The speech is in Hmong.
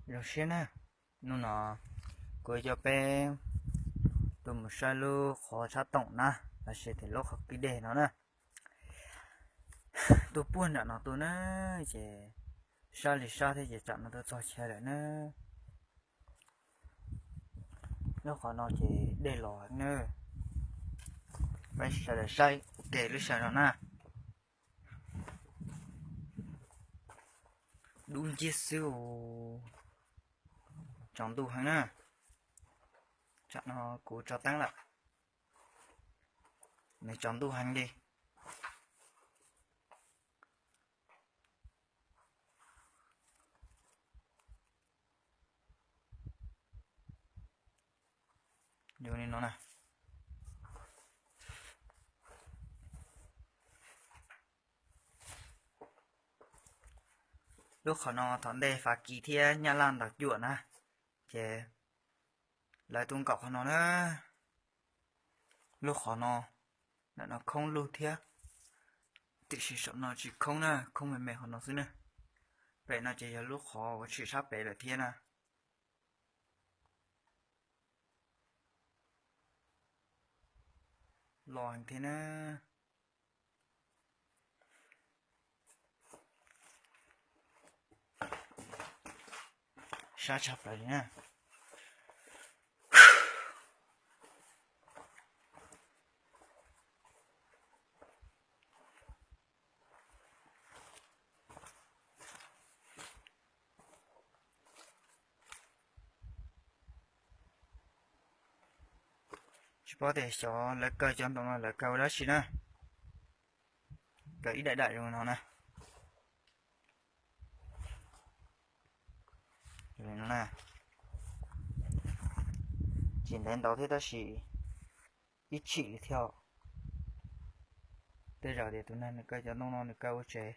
Zoo siab na, hnub no kuv coj peb tuaj mus saib lub qhov tshab toom na, los sis tias lub qhov kwj deg no na. Tuaj puag nram no tuaj na, ces sab li sab thiab ces tsam no tuaj txog chaw lawm na. Lub qhov no ces dej los heev na. Peb sawv daws saib ua ke lub sij hawm no na. Dub nciab xwb, tsaus ntuj heev na. Tsam no kuv tso teeb lawm, nws tsaus ntuj heev li. Li no na. Lub qhov no thaum ntej Fab Kis thiab Nyab Laj ntaus cuam na, ces lawv tuaj nkaum qhov no na. Lub qhov no, ntawm no khoob lug thiab, tiam sis saum no tsis khoob na, khoob me me qhov no xwb na. Pem no ces yog lub qhov uas tshwm sab pem lawm thiab na. Los heev thiab na. Sab tshaj plaws li na. Tsis paub tias xyov lawv kaw cov ntoo no lawv kaw ua dab tsi na. Kaw ib daim daim zoo no na. Tsis ntev ntau thiab tab sis ib tshim li thiab. Tej zaum tias tus neeg nws kaw cov ntoo no nws kaw ua tsev.